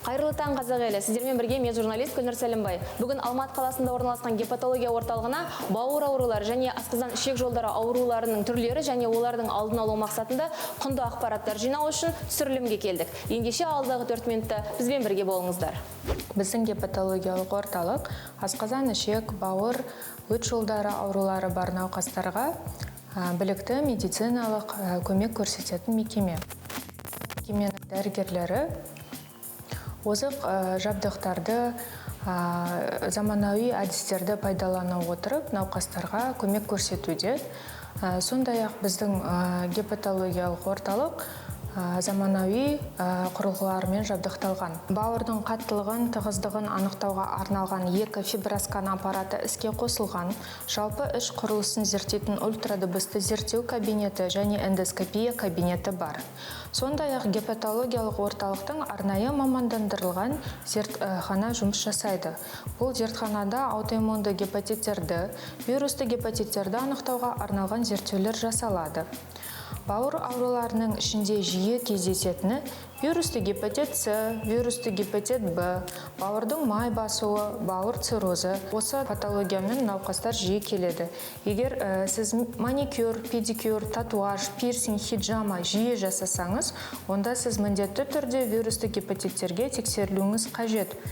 Қайырлы таң, қазақ елі! Сіздермен бірге мен, журналист Гүлнұр Сәлімбай. Бүгін Алматы қаласында орналасқан гепатология орталығына бауыр аурулары және асқазан ішек жолдары ауруларының түрлері және олардың алдын алу мақсатында құнды ақпараттар жинау үшін түсірілімге келдік. Ендеше, алдағы 4 минутта бізбен бірге болыңыздар. Біздің гепатологиялық орталық асқазан, ішек, бауыр, өт жолдары аурулары бар науқастарға білікті медициналық көмек көрсететін мекеме. Мекеменің дәрігерлері озық жабдықтарды, заманауи әдістерді пайдалана отырып, науқастарға көмек көрсетуде. Сондай-ақ біздің гепатологиялық орталық заманауи құрылғылармен жабдықталған. Бауырдың қаттылығын, тығыздығын анықтауға арналған екі фиброскан аппараты іске қосылған. Жалпы іш құрылысын зерттейтін ультрадыбысты зерттеу кабинеті және эндоскопия кабинеті бар. Сондай-ақ гепатологиялық орталықтың арнайы мамандандырылған зертхана жұмыс жасайды. Бұл зертханада аутоиммунды гепатиттерді, вирусты гепатиттерді анықтауға арналған зерттеулер жасалады. Бауыр ауруларының ішінде жиі кездесетіні вирусты гепатит С, вирусты гепатит Б, бауырдың май басуы, бауыр циррозы. Осы патологиямен науқастар жиі келеді. Егер сіз маникюр, педикюр, татуаж, пирсинг, хиджама жиі жасасаңыз, онда сіз міндетті түрде вирусты гепатиттерге тексерілуіңіз қажет.